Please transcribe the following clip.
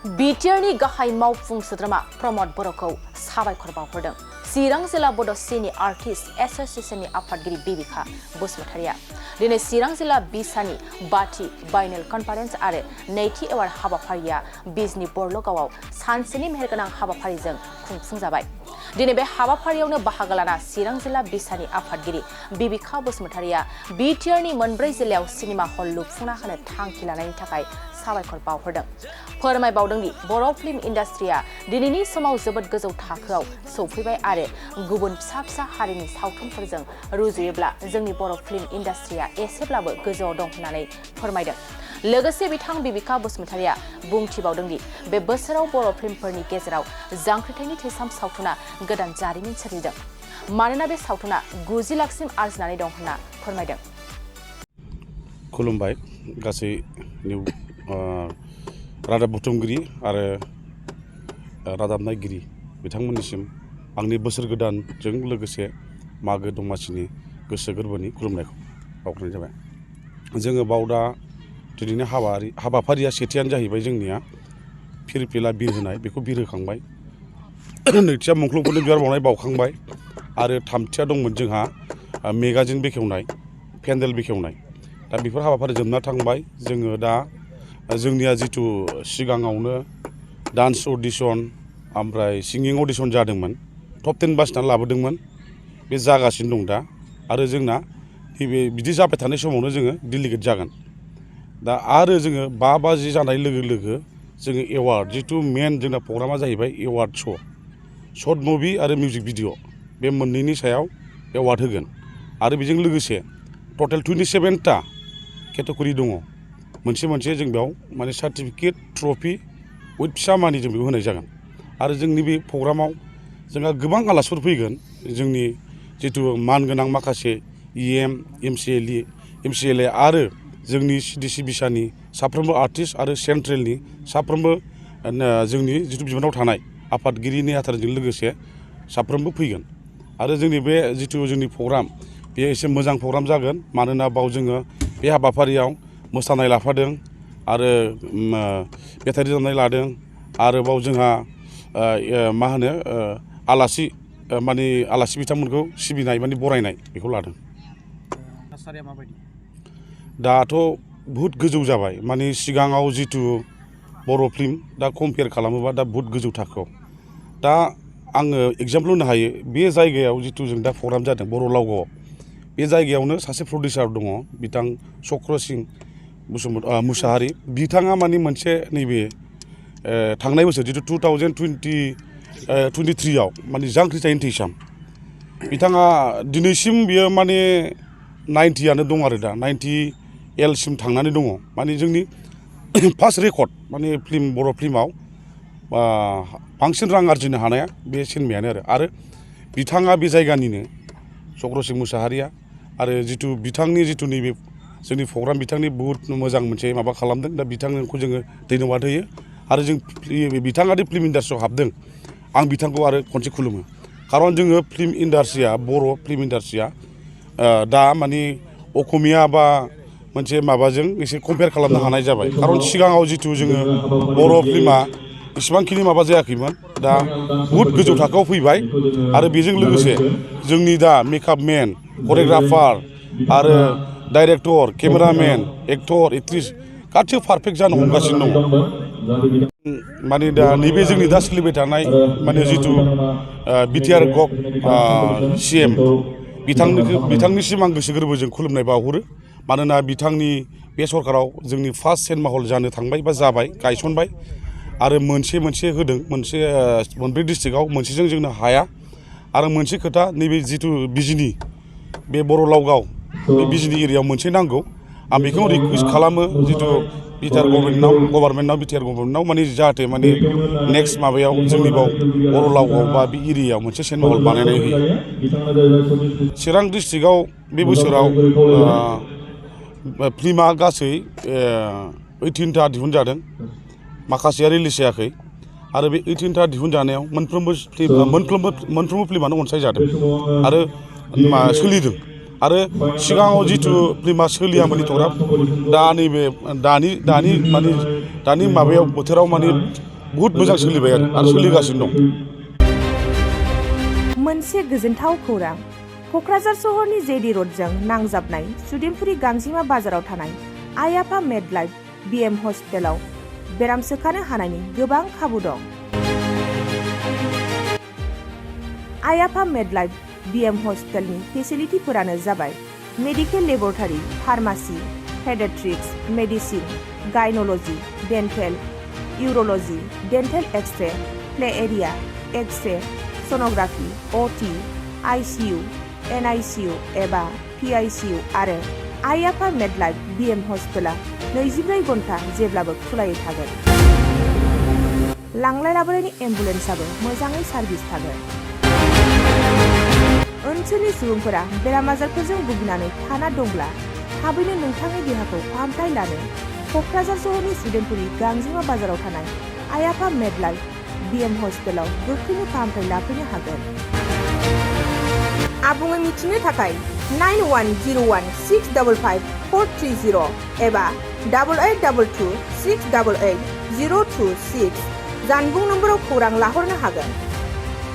बिटिआरनि गाहाय मावफुं सोद्रोमा प्रमद बर'खौ साबायखर बावहरदों चिरां जिल्ला बड' सिनि आर्टिस्ट एस'सिएशननि आफादगिरि बिबिका बसुमतारिया दिनै चिरां जिल्ला बिसानि बाथि बाइनेल कनफारेन्स आरो नैथि एवार्ड हाबाफारिया बिजनि बर'ल गावआव सानसेनि मेहेरगोनां हाबाफारिजों खुंफुंजाबाय। दिनै बे हाबाफारियावनो बाहागो लाना चिरां जिल्ला बिसानि आफादगिरि बिबिका बसुमतारिया बिटिआरनि मोनब्रै जिल्लायाव सिनेमा हल लुफुंना होनो थांखि लानायनि थाखाय साबायखर बावहरदों। फोरमायबावदों दि बर' फिल्म इन्डास्ट्रिया दिनैनि समाव जोबोद गोजौ थाखोआव सौफैबाय आरो गुबुन फिसा फिसा हारिनि सावथुनफोरजों रुजुयोब्ला जोंनि बर' फिल्म इन्डास्ट्रिया एसेब्लाबो गोजौआव दं होननानै फोरमायदों। लोगोसे बिथां बिबिका बसुमतारिया बुंथिबावदों दि बे बोसोराव बर' फिल्मफोरनि गेजेराव जांख्रिथायनि थैसाम सावथुना गोदान जारिमिन सोरजिदों मानोना बे सावथुना 90 लाखसिम आरजिनानै दं होनना फोरमायदों। खुलुमबाय गासै रादाब बुथुमगिरि आरो रादाब नायगिरि बिथांमोननिसिम आंनि बोसोर गोदानजों लोगोसे मागो दमासिनि गोसो गोरबोनि खुलुमनायखौ बावग्रोनाय जाबाय। जोङो बावदा दिनैनि हाबाफारिया सेथियानो जाहैबाय जोंनिया फिरफिला बिर होनाय, बेखौ बिर होखांबाय। नैथिया मुंख्लंफोरनो बिबार बावनाय बावखांबाय आरो थामथिया दंमोन जोंहा मेगाजिन बेखेवनाय, पेन्डेल बेखेवनाय। दा बेफोर हाबाफारि जोबना थांबाय। जोङो दा जोंनिया जिथु सिगाङावनो डान्स अडिशन ओमफ्राय सिंगिं अडिशन जादोंमोन, टप 10 बासिनानै लाबोदोंमोन, बे जागासिनो दं दा। आरो जोंना नैबे बिदि जाबाय थानाय समावनो जोङो डेलिगेट जागोन। दा आरो जोङो 5 बाजि जानाय लोगो लोगो जोङो एवार्ड, जिथु मेन जोंना प्रग्रामा जाहैबाय एवार्ड शर्ट मुभि आरो मिउजिक भिडिअ, बे मोननैनि सायाव एवार्ड होगोन। आरो बेजों लोगोसे टटेल 27टा केटेगरि दङ। मोनसे जों बेयाव माने सार्टिफिकेट, ट्रफि उइथ फिसा मानि जों बेखौ होनाय जागोन। आरो जोंनि बे प्रग्रामाव जोंहा गोबां आलासिफोर फैगोन। जोंनि जिथु मानगोनां माखासे EM, MCLA आरो जोंनि CDC बिसानि साफ्रोमबो आर्टिस्ट आरो सेन्ट्रेलनि साफ्रोमबो जोंनि जिथु बिबानाव थानाय आफादगिरि नेहाथारजों लोगोसे साफ्रोमबो फैगोन। आरो जोंनि बे जिथु जोंनि प्रग्राम, बेयो एसे मोजां प्रग्राम जागोन। मानोना बाव जोङो बे हाबाफारियाव मोसानाय लाफादों आरो मेथाइ रोजाबनाय लादों। आरोबाव जोंहा मा होनो आलासि बिथांमोनखौ सिबिनाय माने बरायनाय बेखौ लादों। थासारिया माबायदि? दाथ' बहुद गोजौ जाबाय। माने सिगाङाव जिथु बर' फिल्म दा कम्पेयार खालामोबा दा बहुद गोजौ थाखोआव। दा आङो एगजामपोल होनो हायो, बे जायगायाव जिथु जों दा प्रग्राम जादों बर'लावगावआव, बे जायगायावनो सासे प्रडिउसार दङ, बिथां चक्रसिं मुसाहारि। बिथाङा माने मोनसे नैबे थांनाय बोसोर जिथु 2023आव माने जांख्रिथायनि थैसाम, बिथाङा दिनैसिम बियो माने 90आनो दं आरो दा 90Lसिम थांनानै दङ। माने जोंनि फार्स्ट रेकर्ड माने बर' फिल्माव बांसिन रां आरजिनो हानाया बे सिनेमायानो आरो बिथाङा बे जायगानिनो चक्रसिं मुसाहारिया। आरो जिथु बिथांनि जिथु नैबे जोंनि प्रग्राम, बिथांनि बहुद मोजां मोनसे माबा खालामदों। दा बिथांखौ जोङो धन्यबाद होयो। आरो जों बिथाङादि फिल्म इन्डास्ट्रियाव हाबदों, आं बिथांखौ आरो खनसे खुलुमो। खारन जोङो फिल्म इन्डास्ट्रिया, बर' फिल्म इन्डास्ट्रिया दा माने असमिया बा मोनसे माबाजों एसे कम्पेयार खालामनो हानाय जाबाय। खारन सिगाङाव जिथु जोङो बर' फिल्मा इसिबांखिनि माबा जायाखैमोन, दा बहुद गोजौ थाखोआव फैबाय। आरो बेजों लोगोसे जोंनि दा मेकआप मेन, करिय'ग्राफार आरो डाइरेक्टर, केमेरामेन, एक्टर, एक्ट्रिस गासिबो पारफेक्ट जानो हमगासिनो दङ। माने दा नैबे जोंनि दा सोलिबाय थानाय माने जिथु बिटिआर CM बिथांनिसिम आं गोसो गोरबोजों खुलुमनाय बावहरो। मानोना बिथांनि बे सरकाराव जोंनि फार्स्ट सिनेमा हल जानो थांबाय बा जाबाय, गायसनबाय। आरो मोनसे होदों, मोनब्रै डिस्ट्रिक्टआव मोनसेजों जोंनो हाया। आरो मोनसे खोथा, नैबे जिथु बिजिनि बे बर'लावगाव, बे बिजिनि एरियायाव मोनसे नांगौ। आं बेखौ रिकुवेस्ट खालामो जिथु बिटिआर गभर्नमेन्टनाव माने जाहाथे माने नेक्स्ट माबायाव जोंनि बाव बर'लावगाव बा बे एरियायाव मोनसे सिनेमा हल बानायनानै होयो। चिरां डिस्ट्रिक्टआव बे बोसोराव फिल्मा गासै 18टा दिहुनजादों, माखासेया रिलिज जायाखै। आरो बे 18टा दिहुनजानायाव मोनफ्रोमबो फिल्मानो अनसायजादों आरो सोलिदों। आरो सिगाङाव जिथु फिल्मा सोलियामोन इथ'ग्राब, दा नैबे दानि माबायाव बोथोराव माने बुहुत मोजां सोलिबाय आरो सोलिगासिनो दं। मोनसे गोजोनथाव खौरां क'क्राझार सहरनि जेडि र'डजों नांजाबनाय सुदेमपुरि गांजिमा बाजाराव थानाय आइ आफा मेडलाइफ बिएम हस्पिटालाव बेराम सोखानो हानायनि गोबां खाबु दं। आइ आफा मेडलाइफ बिएम हस्पिटालनि फेसिलिटिफोरानो जाबाय medical laboratory, pharmacy, paediatrics, medicine, gynaecology, dental, urology, dental x-ray, play area, x-ray, sonography, OT, ICU, NICU एबा पिआइसिइउ आरो आइ आफा मेडलाइफ बिएम हस्पिटाला 24 घन्टा जेब्लाबो खुलायै थागोन। लांलाय लाबोलायनि एम्बुलेन्सआबो मोजाङै सार्भिस थागोन। ओनसोलनि सुबुंफोरा बेराम आजारफोरजों भुगिनानै थाना दंब्ला थाबैनो नोंथांनि देहाखौ फाहामथाय लानो क'क्राझार सहरनि सुदेमपुरि गांजिमा बाजाराव थानाय आइ आफा मेडलाइफ बिएम हस्पिटालाव गोख्रैनो फाहामथाय लाफैनो हागोन। आबुङै मिथिनो थाखाय 9101655430 एबा 8822688026 जानबुं नम्बराव खौरां लाहरनो हागोन।